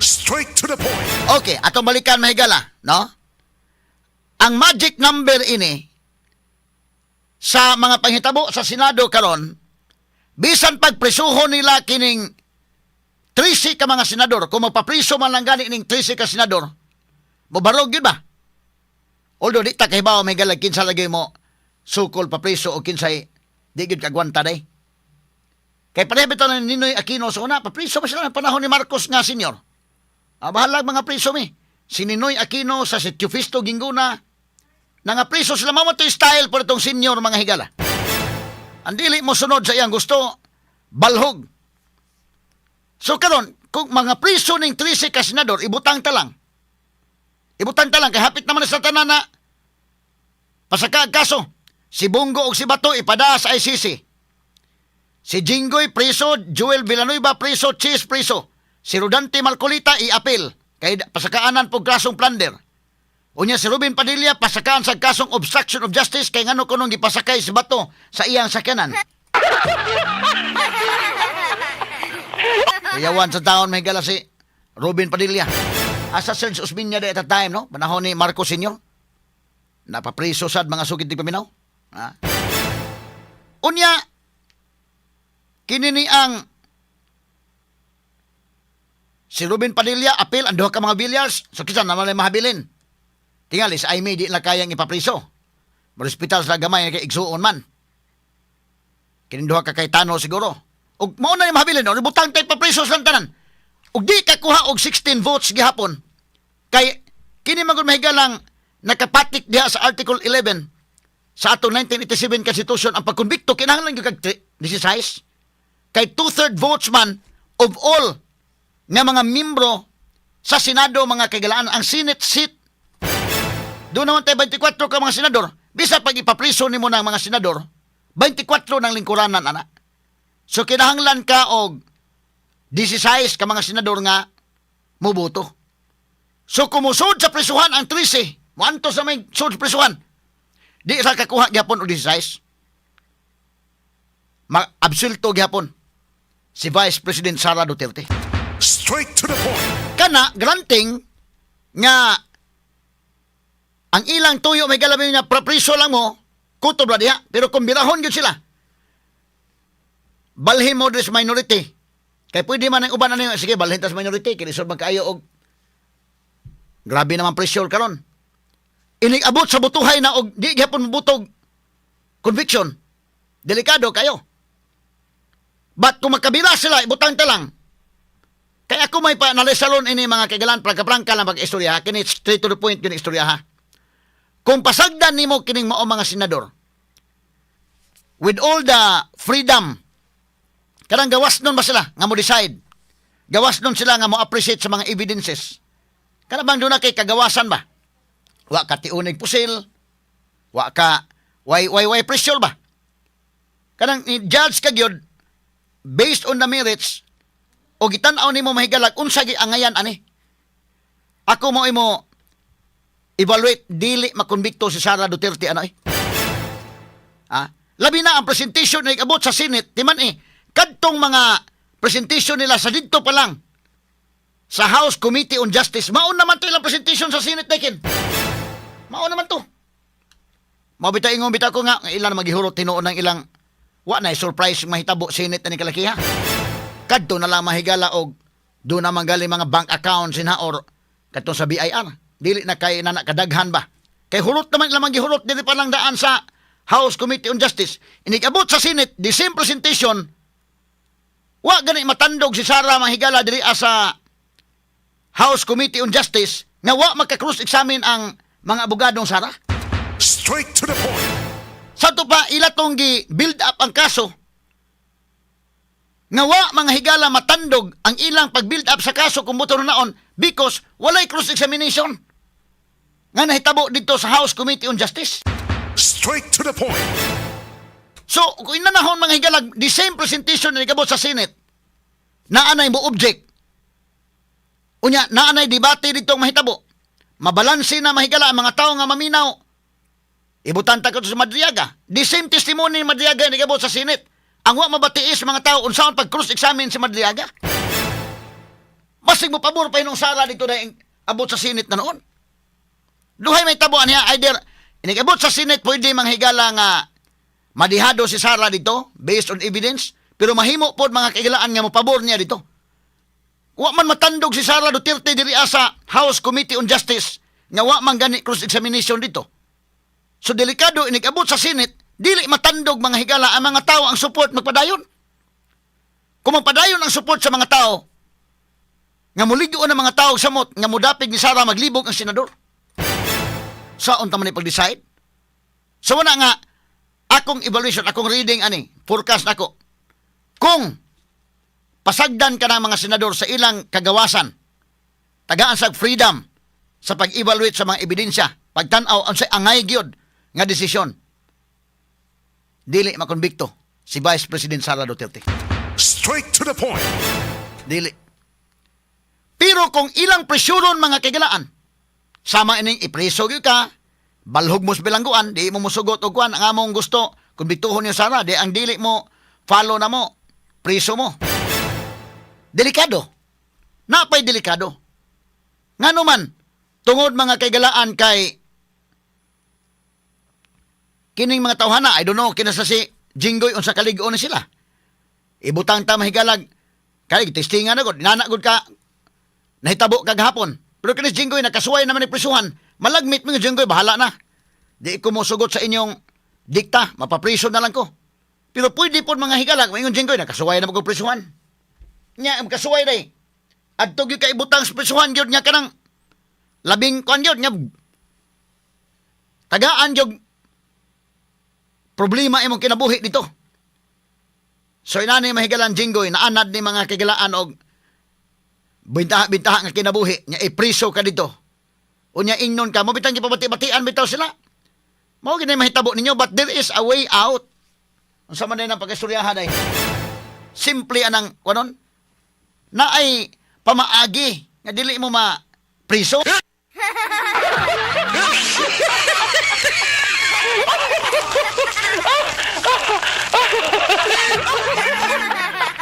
Straight to the point. Okay, atong balikan, mahigala, no? Ang magic number ini sa mga panghitabo sa Senado karon, bisan pagprisuhon nila kining 13 ka mga senador, kung magpapriso man lang gani ning 13 ka senador, mobarog yun ba? Although di ta kahibaw, may galag, kinsa lagi mo sukol papriso o kinsay di gyud kagwanta day. Kay pareho bitaw ni Ninoy Aquino sa una, papriso ba sila ng panahon ni Marcos nga senior? Ah, bahalag mga priso mi. Si Ninoy Aquino sa si Teofisto Guingona, nga priso sila. Mao to style po itong senior, mga higala. Ang dili mo sunod sa iyang gusto, balhog. So karon, kung mga priso ning 13 ka senador, ibutang ta lang. Ibutang ta lang kay hapit naman sa tanan na pasaka ang kaso. Si Bong Go ug si Bato ipada sa ICC. Si Jinggoy preso, Joel Villanueva preso, Chiz preso. Si Rodante Marcoleta i-appeal kay pasakaanan po kasong plunder. Unya si Robin Padilla pasakaan sa kasong obstruction of justice kay ngano kunong gipasakay si Bato sa iyang sakyanan. Kuyawan sa taon, may gala, si Robin Padilla. Asa Serge Osmeña at that time, no? Panahon ni Marcos Sr. Napapriso sad, mga sukit di paminaw. Ha? Unya, kini ni ang si Robin Padilla, appeal ang duha ka mga Villars, so kinsa naman ay mahabilin? Tingali, sa Imee di na kayang ipapriso. Marospital sa gamay kay igsuon man. Kining duha ka Cayetano siguro. Ug mao na yung mahabilin, no? Ibutang tay papriso sa tanan. Ug di ka kuha og 16 votes gihapon. Kay kini man gud, mahigalang, nakapatik diha sa Article 11 sa atong 1987 Constitution, ang pagkonbikto kinahanglan gyud kag 16. Kay two-third votes man of all nga mga membro sa Senado, mga kaigalaan. Ang Senate seat doon naman tayo 24 ka mga senador. Bisa pag ipapriso nimo ng mga senador, 24 ng lingkuranan ana. So kinahanglan ka og 16 ka mga senador nga muboto. So kumusod sa prisuhan ang 13, moanto sa may sud sa prisuhan, di sa kakuha gyapon og 16. Ma-absulto gyapon si Vice President Sara Duterte. Straight to the point. Kana granting nga ang ilang tuyo may galabi nga prapriso lang mo, kutob ra diha, pero kung birahon gyud sila, balhin mo diri sa minority kay pwede man ang uban ano, sige, balhin ta sa minority kay lisod man kaayo og grabe naman pressure karon. Inig abot sa butuhay na og di gyapon mobutog conviction, delikado kayo. But kung magkabila sila, ibutang ta lang. Kaya ako may pa nalisalon ini, mga kagalan, prangka-prangka lang pag-istorya, kini straight to the point yun istorya ha. Kung pasagdan nimo kining mao mga senador, with all the freedom, kanang gawas nun ba sila nga mo decide? Gawas nun sila nga mo appreciate sa mga evidences. Kana bang doon na kay kagawasan ba? Wa ka tiunig pusil, wa ka, way, way, way pressure ba? Kanang i-judge ka gyud based on the merits o gitan-aw nimo, mahigalag, unsa gi angayan ani. Ako mo imo evaluate, dili makonbikto si Sara Duterte ano eh. Ah, labi na ang presentation na ikabot sa Senate, timan eh kadtong mga presentation nila sa didto pa lang sa House Committee on Justice. Mao naman to ilang presentation sa Senate dekin. Mao naman to. Mao bitaw ingon bitaw ko nga ilan magihurot tinuod ng ilang wa na surprise mahitabo Senate ani kalakiha. Kadto na lang, mahigala, og do na man gali mga bank accounts sinha or kadto sa BIR. Dili na kay na kadaghan ba. Kay hurot naman ilang gihurot dili pa lang daan sa House Committee on Justice. Inig-abot sa Senate, the same presentation, wa gani matandog si Sara, mahigala, diri sa House Committee on Justice nga wa magka-cross examine ang mga abogadong Sara. Straight to the point. Sa to pa ila tong gi build up ang kaso nga wa, mga higala, matandog ang ilang pag-build up sa kaso kung buto naon because walay cross examination nga nahitabo dito sa House Committee on Justice. Straight to the point. So, kung inanahon, mga higalag, the same presentation na ikabot sa Senate, naanay mo object. Unya, naanay debate dito ang mahitabo. Mabalanse na, mahigala, ang mga tao nga maminaw. Ibutan ta ko sa Madriaga. The same testimony ni Madriaga na ikabot sa Senate. Ang wa mabatiis mga tao unsaon pag cross-examine si Madriaga. Basig mo pabor pa inong Sara dito na abot sa Senate na noon. Duhay may tabo niya, either inig-abot sa Senate, pwede manghigala nga madihado si Sara dito based on evidence, pero mahimo pod, mga kahigalaan, nga mopabor niya dito. Wa man matandog si Sara Duterte diri sa House Committee on Justice nga wa man gani cross examination dito. So delikado inig-abot sa Senate, dili matandog, mga higala, ang mga tao, ang support magpadayon. Kung magpadayon ang support sa mga tao, nga muligo ang mga tao samot nga mudapig ni Sara, maglibog ang senador. Saon ta man ni pag-decide? So wala nga akong evaluation, akong reading ani, forecast nako. Kung pasagdan ka ng mga senador sa ilang kagawasan, tagaan sa freedom sa pag-evaluate sa mga ebidensya, pagtan-aw ang sa angay gyud nga desisyon, dili makonbikto si Vice President Sara Duterte. Straight to the point. Dili. Pero kung ilang presyuron, mga kahigalaan, sama ining ipreso gyud ka, balhog mo sa bilangguan, di mo musugot og kuan, ang among gusto, kumbiktuhon niyo Sara, di ang dili mo follow na mo, preso mo. Delikado. Napay delikado. Ngano man, tungod, mga kaigalaan, kay kining mga tawhana, I don't know, kinasa si Jinggoy, unsa kalig-on ni sila. Ibutang ta, mahigalag, kay testingan na gud, nana gud ka nahitabo kagahapon. Pero kinis Jinggoy nakasuway naman ni prisuhan, malagmit mo yung Jinggoy, bahala na. Di ko mosugot sa inyong dikta, mapapriso na lang ko. Pero pwede po, mga higalag, maingon Jinggoy, nakasuway na ko prisuhan. Nya, kasuway day. Adto gyud ka ibutang sa prisuhan gyud nga kanang labing kuan gyud nga tagaan gyud problema imong kinabuhi dito. So inani, mahigalan, Jinggoy, naanad ni mga kagilaan og bintaha bintaha nga kinabuhi nya ipriso ka dito. Unya ingnon ka mo bitang gipabati-batian bitaw sila. Mao gini mahitabo ninyo, but there is a way out. Unsa man ang pag-istoryahan ay simple anang kuanon na ay pamaagi nga dili mo ma priso.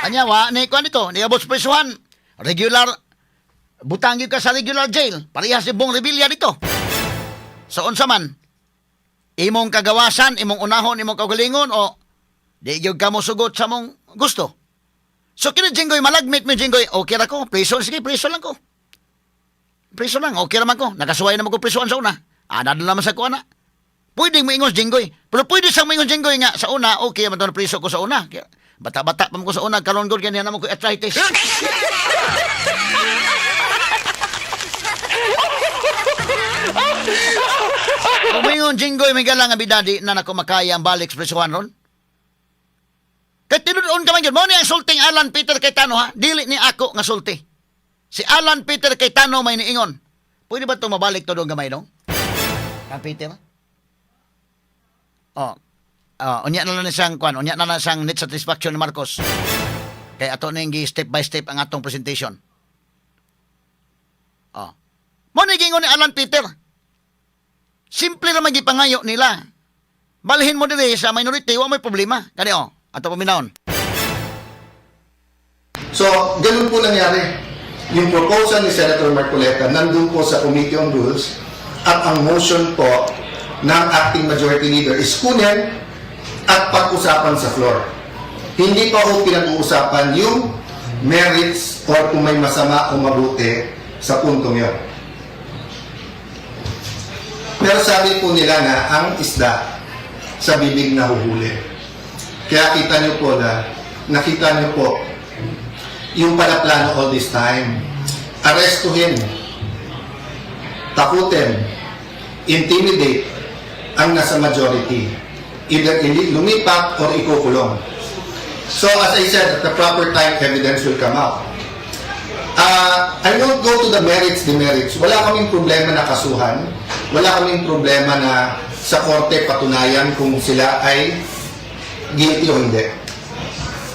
Anya wa ni kuan dito, niabot sa prisuhan. Regular butang gyud ka sa regular jail. Parehas si Bong Revilla dito. So unsa man imong kagawasan, imong unahon, imong kaugalingon o di gyud ka mo sugot sa mong gusto. So kini Jinggoy malagmit mo Jinggoy, okay ra ko, priso sige, priso lang ko. Priso lang, okay raman ko. Nakasuway naman ko prisuan sa una. Ana na naman sa kuana. Pwede mo ingon Jinggoy. Pero pwede sang moingon Jinggoy nga sa una, okay man to na priso ko sa una. Kaya, bata-bata pa man ko sa una, karon gud kanya naman ko arthritis. Kung moingon Jinggoy, may galang nga bidadi na nako makaya ang balik sa prisuhan ron. Kay tinuod ka man yun. Mao ni ang sulting Alan Peter Cayetano ha. Dili ni ako nga sulti. Si Alan Peter Cayetano may niingon. Pwede ba itong mabalik to doon gamay dong? Kang Peter? Oh. Oh, unya na lang ni siyang kwan, unya na lang siyang net satisfaction ni Marcos. Kay ato ning gi step by step ang atong presentation. Oh. Mo ni giingon ni Alan Peter. Simple ra man gipangayo nila. Balhin mo diri sa minority, wa may problema. Kani oh, ato paminawon. So, ganun po nangyari. Yung proposal ni Senator Marcoleta nandun po sa Committee on Rules at ang motion po ng acting majority leader is kunin at pag-usapan sa floor. Hindi pa po pinag-uusapan yung merits or kung may masama o mabuti sa puntong yon. Pero sabi po nila na ang isda sa bibig nahuhuli. Kaya kita niyo po na nakita niyo po yung pala plano all this time. Arestuhin, takutin, intimidate ang nasa majority. Either lumipat or ikukulong. So as I said, at the proper time, evidence will come out. I won't go to the merits, demerits. Wala kaming problema na kasuhan. Wala kaming problema na sa korte patunayan kung sila ay guilty o hindi.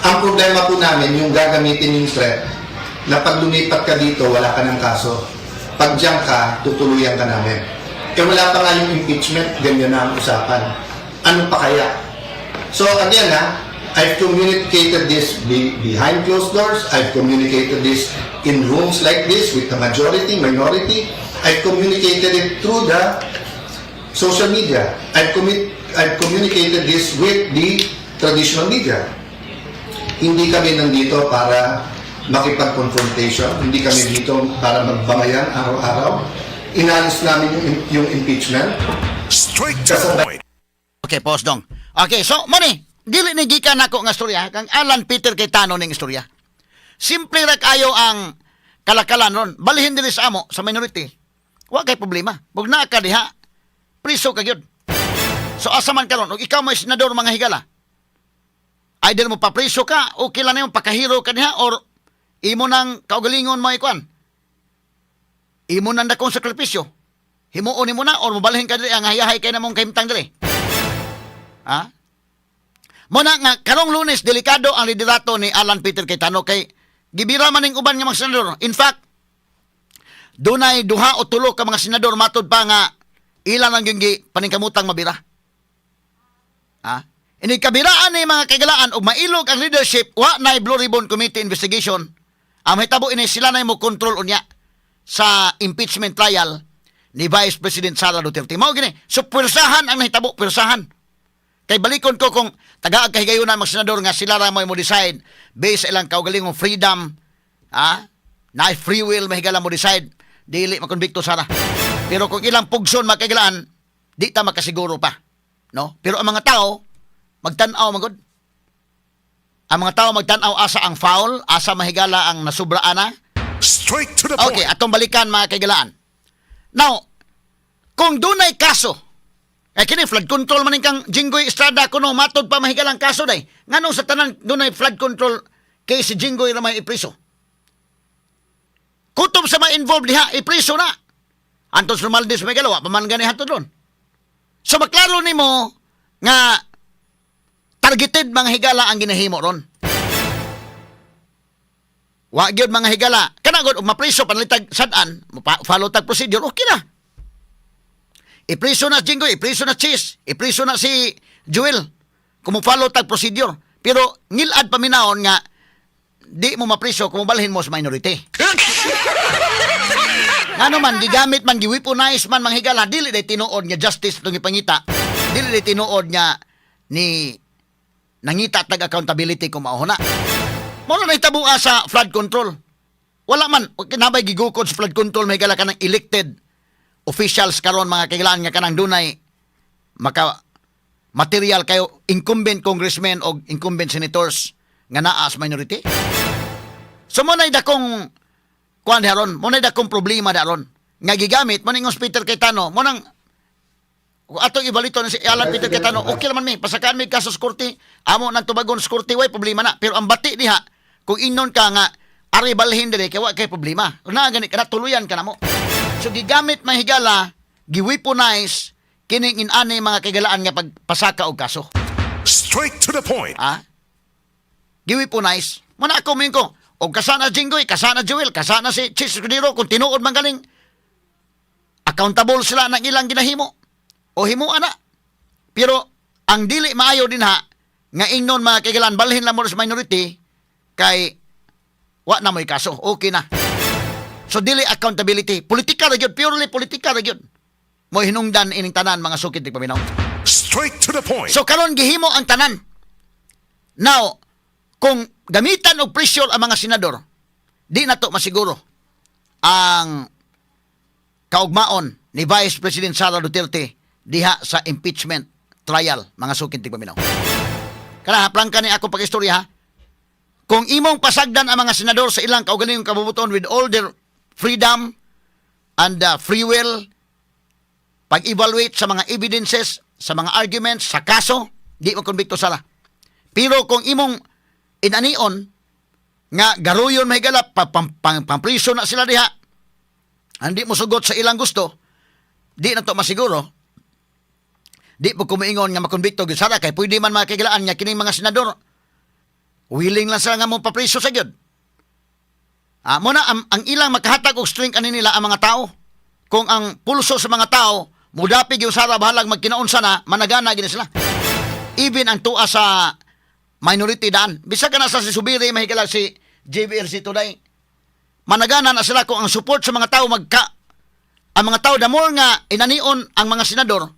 Ang problema po namin, yung gagamitin yung threat na pag lumipat ka dito, wala ka ng kaso. Pag diyan ka, tutuluyan ka namin. Eh wala pa nga yung impeachment, ganyan na ang usapan. Ano pa kaya? So again ha, I've communicated this behind closed doors. I've communicated this in rooms like this with the majority, minority. I've communicated it through the social media. I've communicated this with the traditional media. Hindi kami nandito para makipag-confrontation. Hindi kami dito para magbangayan araw-araw. Inalis namin yung impeachment. Straight to the point. Okay, pause dong. Okay, so mani, dili ni gikan nako nga istorya kang Alan Peter Cayetano ning istorya. Simple ra kayo ang kalakalan ron. Balhin diri sa amo sa minority. Wa kay problema. Ug naa ka diha, priso ka gyud. So asa man karon og ikaw may senador, mga higala. Either mo papriso ka o kila na yung pakahiro ka diha or imo nang kaugalingon mo ikuan. Imo nang dakong sakripisyo. Himuon nimo na or mobalhin ka diri ang hayahay kay namong kahimtang diri. Ha? Muna nga karong Lunes, delikado ang liderato ni Alan Peter Cayetano kay gibira man ning uban nga mga senador. In fact, dunay duha o tulo ka mga senador matud pa nga ilan ang yung paningkamutang mabira. Ha? Ini kabiraan ni, mga kaigalaan, og mailog ang leadership, wa na Blue Ribbon Committee investigation. Ang mahitabo ini, sila na mo control unya sa impeachment trial ni Vice President Sara Duterte. Mao gini. So puwersahan ang nahitabo, puwersahan. Kay balikon ko kung tagaag kahigayunan mga senador nga sila ra mo decide based sa ilang kaugalingong freedom, ha? Na free will, mahigala mo decide, dili makonbikto Sara. Pero kung ilang pugson, mga kaigalaan, di ta makasiguro pa. No? Pero ang mga tao magtan-aw magod. Ang mga tao magtan-aw asa ang foul, asa mahigala ang nasubra ana. Straight to the point. Okay, atong balikan, mga kaigalaan. Now, kung dunay kaso, eh kini flood control man kang Jinggoy Estrada kuno matod pa mahigalang kaso day. Nganong sa tanan dunay flood control kay si Jinggoy ra may ipriso? Kutob sa mga involved diha, ipriso na. Antos Romualdez may galawa, pa man gani hatod ron. So maklaro nimo nga targeted, mga higala, ang ginahimo ron. Wa gyud, mga higala. Kana gud og mapriso panalitag sad-an, follow tag procedure, okay na. Ipriso na si Jinggoy, ipriso na Chiz, ipriso na si Joel. Kung mo follow tag procedure. Pero ngilad paminawon nga di mo mapriso kung mobalhin mo sa minority. Ngano man gigamit man, gi-weaponize man, mga higala, dili day tinuod nga justice itong ipangita. Dili day tinuod nga ni nangita tag accountability kung mao na. Mao na nahitabo sa flood control. Wala man kinabay gigukod sa flood control, may higala, kanang elected officials karon, mga kailangan nga kanang dunay maka material kayo incumbent congressmen o incumbent senators nga naa sa minority. So mo na'y dakong kuan daron, mo na'y dakong problema daron nga gigamit mo ning Peter Cayetano mo nang kung atong ibalito na si Alan Peter Cayetano, okay naman mi, pasakaan mi kaso sa korte, amo nang tubagon sa korte, way problema na. Pero ang bati diha, kung ingon ka nga, ari balhin dire, kay wa kay problema. Na gani ka na, tuluyan ka na mo. So gigamit, mahigala, gi-weaponize, kining inani, mga kaigalaan, nga pagpasaka og kaso. Straight to the point. Ha? Gi-weaponize. Muna ako ko, og kasana Jinggoy, kasana Joel, kasana si Chiz Escudero, kung tinuod man galing, accountable sila ng ilang ginahimo. O himuan na. Pero ang dili maayo din ha, nga ingnon, mga kaigalan, balhin lang mo sa minority, kay wa na mo'y kaso. Okay na. So dili accountability. Politika ra gyud, purely politika ra gyud. Mo hinungdan ining tanan, mga sukit ni paminaw. Straight to the point. So karon gihimo ang tanan. Now, kung gamitan og pressure ang mga senador, di na to masiguro ang kaugmaon ni Vice President Sara Duterte diha sa impeachment trial, mga sukit tigpaminaw. Kana prangka ni ako pag-istorya ha. Kung imong pasagdan ang mga senador sa ilang kaugalingong kabubuton with all their freedom and free will, pag-evaluate sa mga evidences, sa mga arguments, sa kaso, di mo konbikto sala. Pero kung imong inanion nga garuyon, mahigala, pa, pam, pam, pampriso na sila diha, hindi mo sugot sa ilang gusto, di na to masiguro. Di po kumiingon nga makonbikto gyud sara kay pwede man, mga kaigalaan, nga kining mga senador willing lang sila nga mo papriso sa gyud. Ah, mo na ang ilang makahatag og strength ani nila ang mga tao. Kung ang pulso sa mga tao mudapig yung sara bahalag magkinaunsa na managana gini sila. Even ang tuwa sa Minority daan. Bisag ka na sa si Zubiri, mahigala si JBRC today. Managana na sila kung ang support sa mga tao magka ang mga tao, the more nga inanion ang mga senador,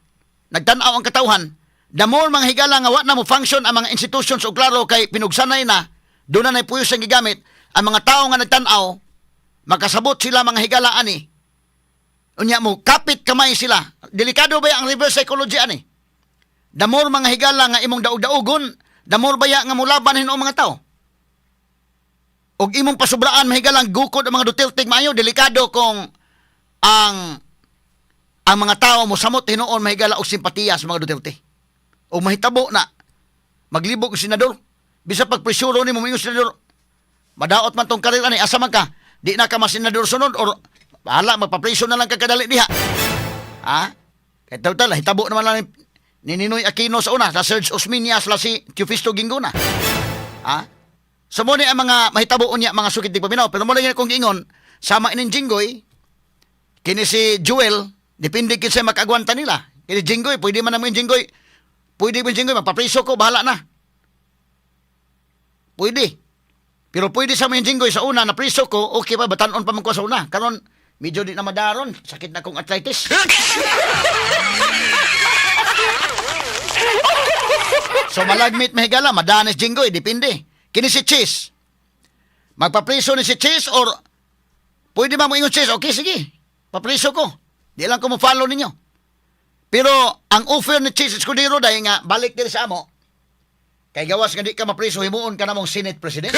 nagtan-aw ang katawhan, the more mga higala nga wa na mo function ang mga institutions o klaro kay pinugsanay na, doon na puyos ang gigamit, ang mga tao nga nagtan-aw, makasabot sila, mga higala, ani. Unya mo, kapit kamay sila. Delikado ba ang reverse psychology ani? The more, mga higala, nga imong daog-daogon, the more baya nga mulaban hinuon mga tao. Og imong pasubraan, mahigalang gukod ang mga Duterte maayo, delikado kung ang mga tao mo samot hinuon, mahigala, og simpatiya sa mga Duterte. O mahitabo na maglibog ang senador. Bisa pag presyuro ni mo moingon senador, madaot man tong karir ani, asa man ka? Di na ka masenador sunod or bahala magpapreso na lang ka kadali diha. Ha? Kay total hitabo naman lang ni Ninoy Aquino sa una, sa Serge Osmeña, sila si Teofisto Guingona. Ha? So mo ni ang mga mahitabo unya, mga sukit di paminaw. Pero mo lang kong giingon, sama ining Jinggoy, kini si Joel, depende kinsa makagwanta nila. Kini Jinggoy, pwede man naman yung Jinggoy. Pwede mo Jinggoy, magpapriso ko, bahala na. Pwede. Pero pwede sa mga Jinggoy sa una, na priso ko, okay pa, batanon pa man ko sa una. Karon, medyo di na madaron, sakit na kong arthritis. So malagmit, mahigala, madanis Jinggoy, depende. Kini si Chiz. Magpapriso ni si Chiz or pwede ba mo ingon Chiz, okay sige, papriso ko. Di lang ko mo follow ninyo. Pero ang offer ni Chiz Escudero dahil nga balik diri sa amo, kay gawas nga di ka mapriso, himuon ka namong Senate President.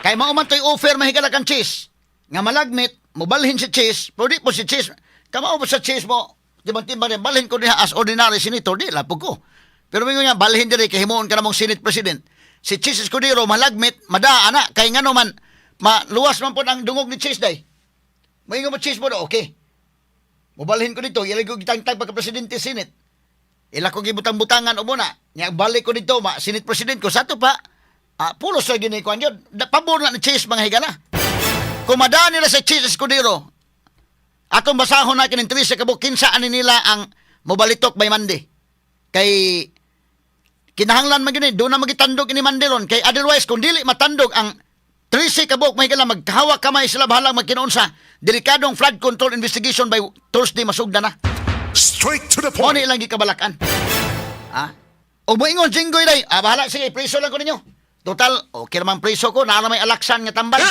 Kay mao man to'y offer, mahigala, kang Chiz. Nga malagmit, mobalhin si Chiz, pero di po si Chiz, kamao po sa Chiz mo, timbang-timbang rin, balhin ko niya as ordinary senator, di lapog ko. Pero mingon niya, balhin diri kay himuon ka namong Senate President. Si Chiz Escudero, malagmit, madaa na, kay ngano man, maluwas man po ang dungog ni Chiz day. Maingon mo Chiz mo na, okay. Mubalhin ko dito, ilay ko gitangtang pagka-presidente Senate. Ila ko gibutang-butangan o muna. Nya balik ko dito, ma Senate President ko. Sa ato pa, pulos sa gini ko yun. Pabor na ni Chiz, mga higala. Kung madaan nila sa Chiz Escudero, atong basahon na kining 13 ka kinsa ani nila ang mobalitok by Monday. Kay kinahanglan man gini, doon na magitandog ini Monday ron. Kay otherwise, kung dili matandog ang 13 ka buok, may higala, magkahawak kamay sila, bahalang magkinoonsa. Delikadong flood control investigation by Thursday masugda na. Straight to the Mo point. ni ilang gikabalakan. Ha? O moingon Jinggoy day, bahala sige, preso lang ko ninyo. Total, okay naman preso ko, naa na may Alaxan nga tambal.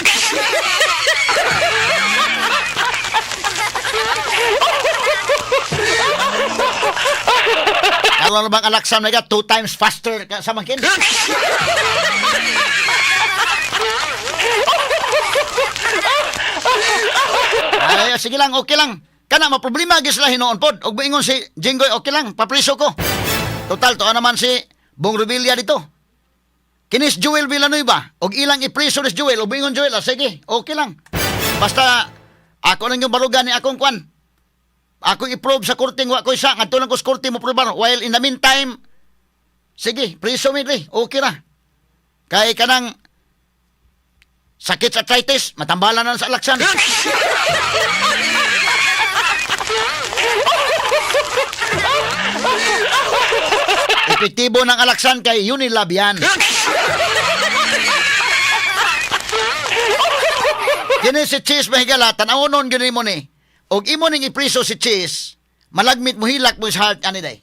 Karon na bang Alaxan na two times faster ka sa mangkin? Ay, sige lang, okay lang. Kana maproblema gyud sila hinuon pod. Og moingon si Jinggoy, okay lang, papriso ko. Total, tuo naman si Bong Revilla dito. Kinis Joel Villanueva, og ilang ipriso ni Joel, og moingon Joel, sige, okay lang. Basta ako lang yung barugan ni akong kwan. Ako i-prove sa korte wa ko isa, ngadto lang ko sa korte mo probar. While in the meantime, sige, priso mi diri, okay ra. Kay kanang sakit sa arthritis, matambalan na sa Alaxan. Epektibo ng Alaxan kay Unilab yan. Kini si Chiz, mahigala, tan-awonon gini mo ni. Og imo ning ipriso si Chiz, malagmit mo hilak mo sa heart ani day.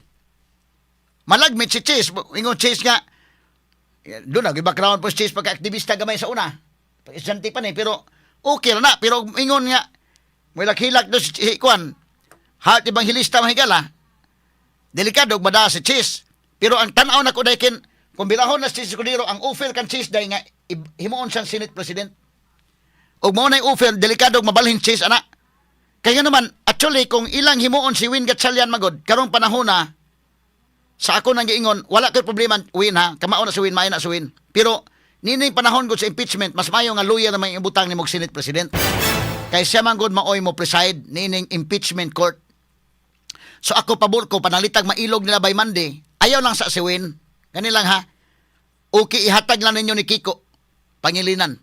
Malagmit si Chiz, ingon Chiz nga, doon na, background po si Chiz pagka-aktivista gamay sa una. Pag-estudyante pa ni, pero okay ra na. Pero ingon nga, may hilak do si Kwan, heart evangelista, mahigala, delikado og si Chiz. Pero ang tan-aw na ko daykin, kung bilahon na si Chiz Escudero, ang offer kan Chiz day nga himuon siyang Senate President. Og mao nay offer, delikado og mabalhin Chiz ana. Kaya naman, actually, kung ilang himuon si Win Gatchalian magod, karong panahon na, sa ako nang giingon, wala koy problema, Win ha, kamao na si Win, maayo na si Win. Pero, nining panahon gud sa impeachment, mas mayo nga lawyer na may ibutang ni mog Senate President. Kay siya man gud maoy mo preside nining impeachment court. So ako pabor ko panalitag mailog nila by Monday. Ayaw lang sa si Win. Gani lang ha. Okay, ihatag lang ninyo ni Kiko Pangilinan.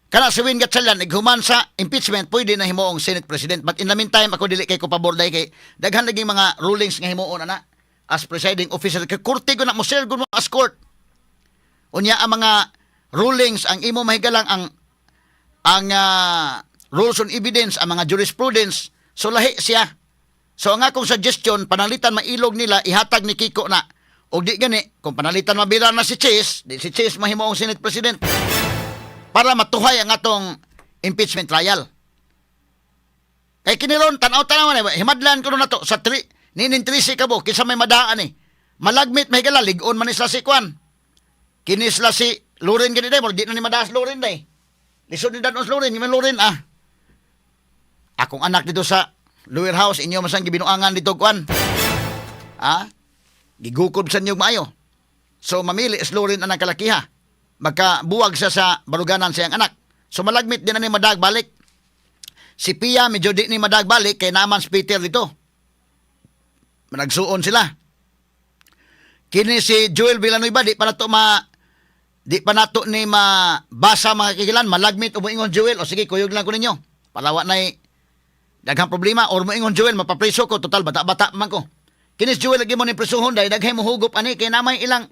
Kana si Win Gatchalian, naghuman sa impeachment, pwede na himuong Senate President. But in the meantime, ako dili kay ko pabor dahil kay daghan naging mga rulings nga himuon ana as presiding officer. Kay korte ko na mo sir mo as court. Unya ang mga rulings ang imo mahigalang ang rules on evidence, ang mga jurisprudence, so lahi siya. So ang akong suggestion, panalitan mailog nila, ihatag ni Kiko na. O di gani, kung panalitan mabira na si Chiz, di si Chiz mahimuong Senate President para matuhay ang atong impeachment trial. Kay kini ron, tanaw-tanaw na, himadlan ko na to, sa tri, ninin 13 ka bo, kinsa may madaan eh. Malagmit may gala, ligon man isla si Kwan. Kini sila si Loren gani day, di na ni madaas Loren day. Lisod ni danon Loren, yung Loren ah. Akong anak dito sa lower house, inyo masang gibinuangan dito kwan. Ah? Gigukob sa inyo maayo. So mamili is Loren anang kalakiha. Magkabuwag siya sa baruganan siyang anak. So malagmit din na ni madag balik. Si Pia medyo di ni madag balik kay naman si Peter dito. Nagsuon sila. Kini si Joel Villanueva di pa nato ni mabasa, mga kigilan, malagmit o moingon Joel o sige, kuyog lang ko ninyo. Palawa na'y daghang problema or moingon Joel, mapapreso ko, total bata-bata man ko. Kini si Joel lagi mo ni presuhon dahil daghay mohugot ani kay namay ilang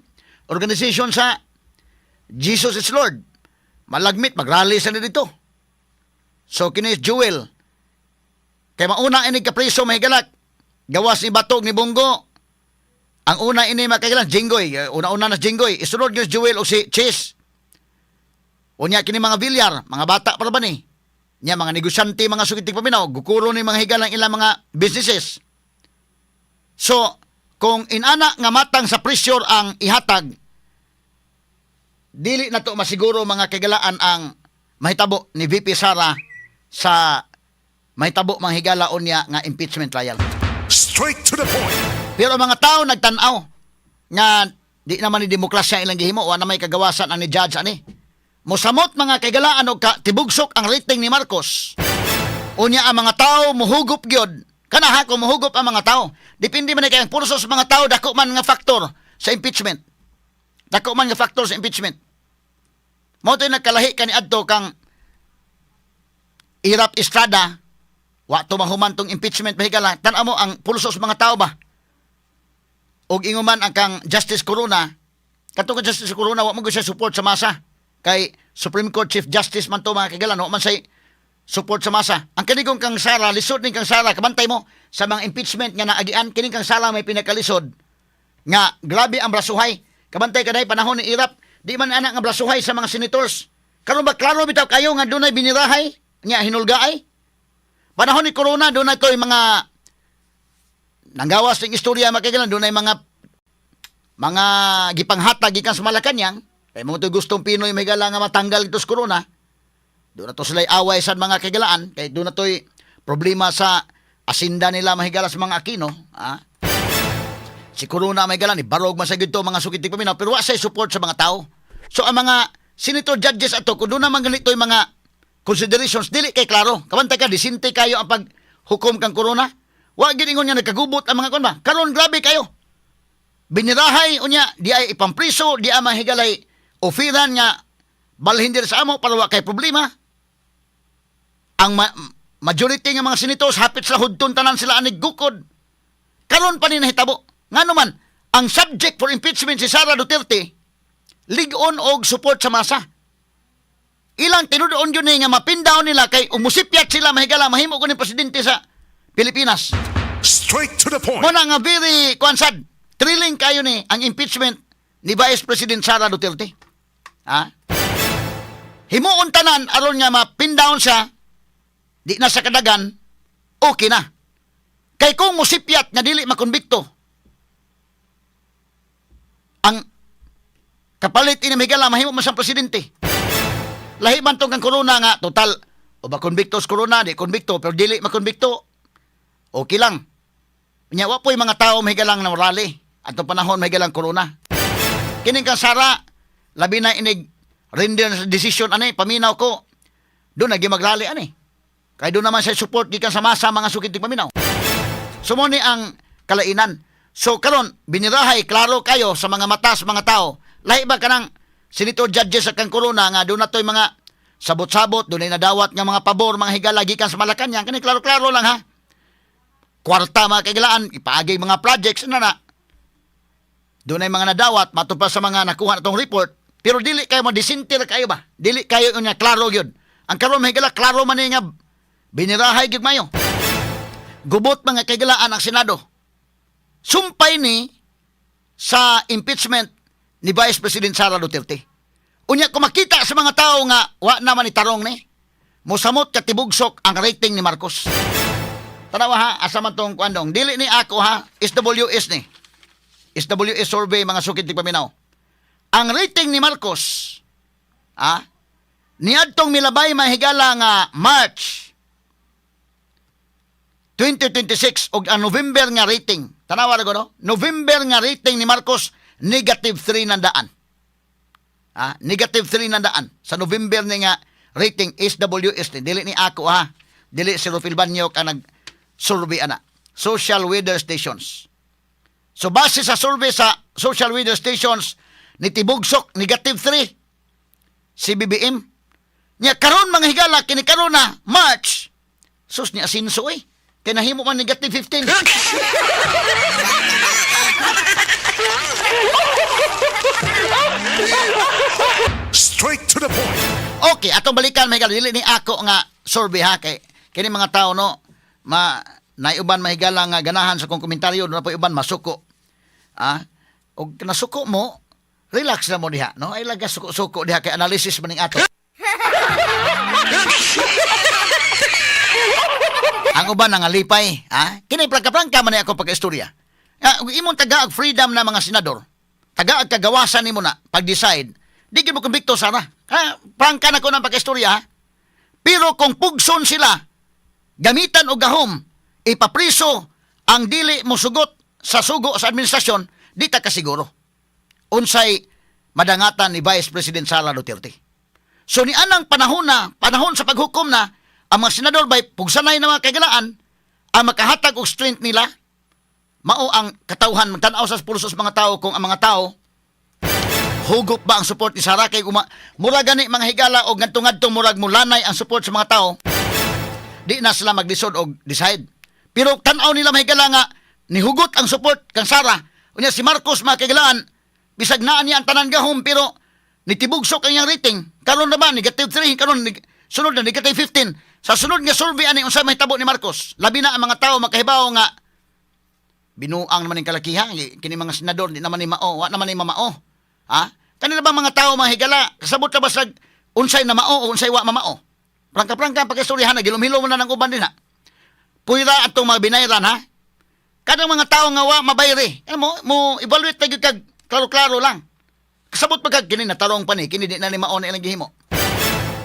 organization sa Jesus is Lord. Malagmit magrally sa dito. So kini si Joel kay mauna ini kapreso, mahigalak. Gawas ni Batog ni Bong Go. Ang una ini makagilan Jinggoy, una-una na si Jinggoy, isunod gyud si Joel o si Chiz. Unya kini mga Villar, mga bata pa ba ni? Nya mga negosyante, mga sukitig paminaw, gukuro ni mga higalang ilang mga businesses. So, kung inana nga matang sa pressure ang ihatag, dili na to masiguro, mga kagalaan, ang mahitabo ni VP Sara sa mahitabo mga higala unya nga impeachment trial. Straight to the point. Pero ang mga tao nagtan-aw nga di naman ni demokrasya ilang gihimo, wa na may kagawasan ang ni judge ani. Mosamot, mga kagalaan, og ka tibugsok ang rating ni Marcos. Unya ang mga tao muhugop gyud. Kana ha, kung muhugop ang mga tao. Depende man ni kay ang pulso sa mga tao dako man nga factor sa impeachment. Dako man nga factor sa impeachment. Mao to'y nagkalahi kani adto kang Erap Estrada, wa to mahuman tong impeachment, mahigala. Tan-aw mo ang pulso sa mga tao ba? Og inguman ang kang Justice Corona, kato kang Justice Corona, wa mo gyud siya support sa masa. Kay Supreme Court Chief Justice man to, mga kagalan, wa man say support sa masa. Ang kanigong kang Sara, lisod ning kang Sara, kabantay mo sa mga impeachment nga naagian, kining kang Sara may pinakalisod nga grabe ang brasuhay. Kabantay ka dahil panahon ni Erap, di man anak nga brasuhay sa mga senators. Karon ba, klaro bitaw kayo nga dunay binirahay, nya hinulgaay? Panahon ni Corona, dunay to'y mga nanggawas ng istorya, makagalan, dunay mga gipanghatag gikan sa Malacanang, kay mo to'y gustong Pinoy may gala nga matanggal ito sa corona. Doon na to sila'y away sa mga kagalaan, kay doon na to'y problema sa asinda nila, mahigala, sa mga Aquino. Ah? Si Corona may gala, ni barog man sa to mga sukitig paminaw, pero wa say support sa mga tao. So ang mga senator judges ato, kung doon naman ganito yung mga considerations, dili kay klaro. Kabantay ka, disinte kayo ang paghukom kang Corona. Wa gid ingon nga nagkagubot ang mga kon ba. Karon grabe kayo. Binirahay unya di ay ipampriso, di ay mahigalay ofiran nga balhin diri sa amo para wa kay problema. Ang majority nga mga senators hapit sa hudton tanan sila anig gukod. Karon pa ni nahitabo. Ngano man ang subject for impeachment si Sara Duterte lig-on og support sa masa. Ilang tinudoon yun eh nga mapindaon nila kay umusipyat sila, mahigala, mahimo ko ni presidente sa Pilipinas. Straight to the point. Muna nga very kuan sad, thrilling kayo ni ang impeachment ni Vice President Sara Duterte. Ha? Himuon tanan aron nga mapindown siya, di na sa kadagan, okay na. Kay kung musipyat nga dili makonbikto, ang kapalit ini, mahigala, mahimo man siyang presidente. Lahi man tong kang Corona nga total o ba konbikto sa Corona, di konbikto, pero dili makonbikto, okay lang. Nya wa po'y mga tao mahigalang na rally atong panahon mahigalang Corona. Kining kang Sara, labi na inig render sa decision ani, paminaw ko. Doon nagi magrally ani. Kay doon naman sa support gikan sa masa, mga sukit paminaw. So mo ni ang kalainan. So karon binirahay klaro kayo sa mga mata sa mga tao. Lahi ba kanang senator judges sa kang Corona nga doon na to'y mga Sabot-sabot, dunay nadawat nga mga pabor, mga higala gikan sa Malacanang. Kani klaro-klaro lang ha. Kwarta, mga kahigalaan, ipaagi mga projects na na. Dunay mga nadawat, matod pa sa mga nakuha natong report, pero dili kayo madisintil kayo ba? Dili kayo nga klaro gyud. Ang karon, mga higala, klaro man ni nga binirahay gyud mayo. Gubot, mga kahigalaan, ang Senado. Sumpay ni sa impeachment ni Vice President Sara Duterte. Unya kung makita sa mga tao nga wa naman ni tarong ni, mosamot katibugsok ang rating ni Marcos. Tanawa ha, asa man tong kuandong. Dili ni ako ha, SWS ni. SWS survey, mga sukid tigpaminaw. Ang rating ni Marcos, niadtong milabay, mahigala, nga March 2026 og ang November nga rating. Tanawa ra ko, no? November nga rating ni Marcos, negative 3 nang daan. Negative 3 nang daan sa November ni nga rating. SWS ni. Dili ni ako ha. Dili si Rufil Banyok ang nag-survey ana. Social Weather Stations. So base sa survey sa Social Weather Stations, nitibugsok negative 3 si BBM. Nya karon, mga higala, kini karon na March. Sus, ni asinso eh. Kay nahimo man negative 15. Straight to the point. Okay, atong balikan, mga higala, dili ni ako nga survey ha, kay kini mga tao, no, ma naiuban, mahigala, nga ganahan sa kong komentaryo, na po uban masuko. Og nasuko mo, relax na mo diha, no? Ay laga suko-suko diha kay analysis man ning ato. Ang uban nangalipay, ha? Kini prangka-prangka man ni ako pagkaistorya. Ah, ug imong tagaag freedom na mga senador, tagaag kagawasan nimo na pag-decide, di gyud mo kumbikto sana. Ha? Prangka na ko ng pagkaistorya, ha? Pero kung pugson sila, gamitan og gahom, ipapriso ang dili mo sugot sa sugo sa administrasyon, di ta kasiguro unsay madangatan ni Vice President Sara Duterte. So ni anang panahon na, panahon sa paghukom na, ang mga senador bay pugsanay na mga kahigalaan, ang makahatag og strength nila, mao ang katawhan, magtan-aw sa pulso sa mga tao kung ang mga tao hugot ba ang support ni Sara kay uma, mura gani, mga higala, og ngadto-ngadto murag mulanay ang support sa mga tao, di na sila maglisod og decide. Pero tan-aw nila, mahigala, nga nihugot ang support kang Sara. Unya si Marcos, mga kahigalaan, bisag naa niya ang tanan gahom pero nitibugsok ang iyang rating. Karon na ba negative 3, karon sunod na negative 15. Sa sunod nga survey ani, unsa mahitabo ni Marcos? Labi na ang mga tao makahibaw nga binuang naman ng kalakihan kini mga senador, di naman ni mao, wa naman ni mamao ha. Kanila ba mga tao, mga higala, kasabot na ba sa unsay na mao o unsay wa mamao? Prangka-prangka ang pagkistoryahan na gilumhilom mo na ng uban din ha. Puyra atong mga binayran ha. Kanang mga tao nga wa mabayri, ano mo mo evaluate na gyud kag klaro-klaro lang. Kasabot pa kag kini natarong pa ni kini, di na ni mao na ilang gihimo.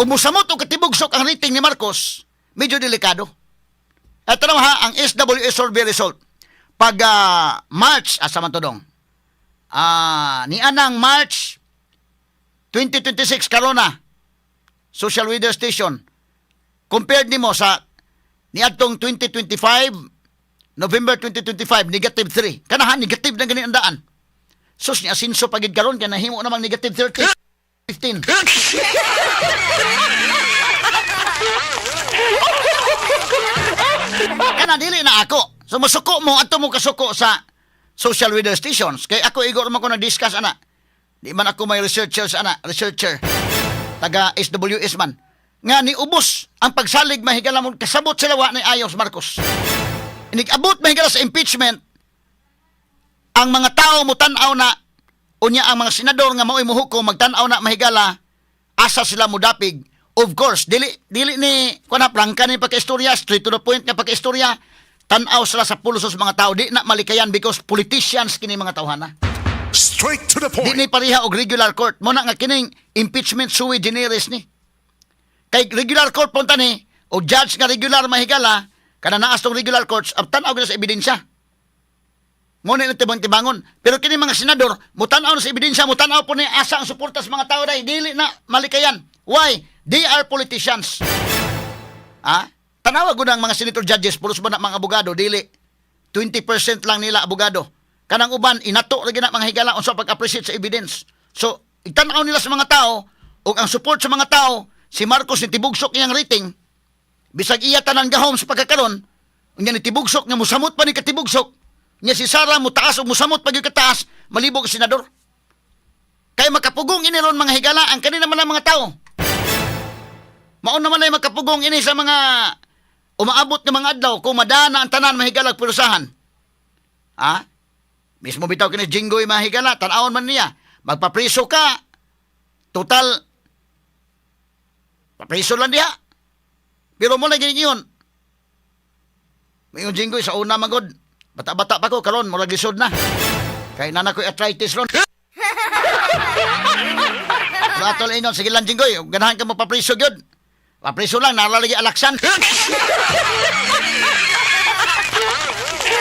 Umusamot og katibugsok ang rating ni Marcos, medyo delikado. Ito naman ha, ang SWS survey result. Pag March, asa man to dong? Ni anang March 2026 karon na, Social Weather Station. Compared nimo sa niadtong 2025, November 2025, negative 3. Kanahan, negative na gani ang daan. Sus, ni asinso pagid karon kay nahimo namang negative 30. 15. Kana dili na ako. So masuko mo adto mo kasuko sa social weather stations. Kay ako igor man ko na discuss ana. Di man ako may researchers ana, researcher. Taga SWS man. Nga niubos ang pagsalig, mahigala mo, kasabot sila wa ni ayos Marcos. Inig-abot, mahigala, sa impeachment, ang mga tao mo tan-aw na, unya ang mga senador nga mao'y muhukom magtan-aw na, mahigala, asa sila mudapig. Of course, dili dili ni kuan, prangka ni pagkaistorya, straight to the point nga pagkaistorya. Tan-aw sila sa pulso sa mga tao, di na malikayan because politicians kini mga tawhana. Straight to the Di point. ni pareha og regular court mo na nga kining impeachment sui generis ni. Kay regular court punta ni o judge nga regular, mahigala, kana naas tong regular courts, ang tan-aw gyud sa ebidensya. Mo na tibang-tibangon. Pero kini mga senador, mutan-aw na sa ebidensya, mutan-aw po ni asa ang suporta sa mga tao dahil dili na malikayan. Why? They are politicians. Ha? Tanawa gud ang mga senator judges, pulos ba na mga abogado? Dili. 20% lang nila abogado. Kanang uban, inato ra na, mga higala, unsa pag-appreciate sa evidence. So, itan-aw nila sa mga tao ug ang support sa mga tao Si Marcos ni tibugsok iyang rating, bisag iya tanan gahom sa pagkakaron, unya ni tibugsok nga musamot pa ni katibugsok, nya si Sara mutaas o musamot pa gyud kataas, malibog ang senador. Kay makapugong ini ron, mga higala, ang kanina man ang mga tao. Maon naman ay makapugong ini sa mga umaabot ng mga adlaw kung madana ang tanan, mahigalag purusahan. Ha? Mismo bitaw kini Jinggoy, mga higala, tan-awon man niya. Magpapriso ka. Total, papriso lang diha. Pero mo lagi yun. Mayon Jinggoy, sa una magod. Bata-bata pa ko, karon murag lisod na. Kay nana ko'y arthritis ron. Pero atol ingon, sige lang, Jinggoy, ganahan ka mo papriso gyud. Papriso lang, nalalagi alaksan.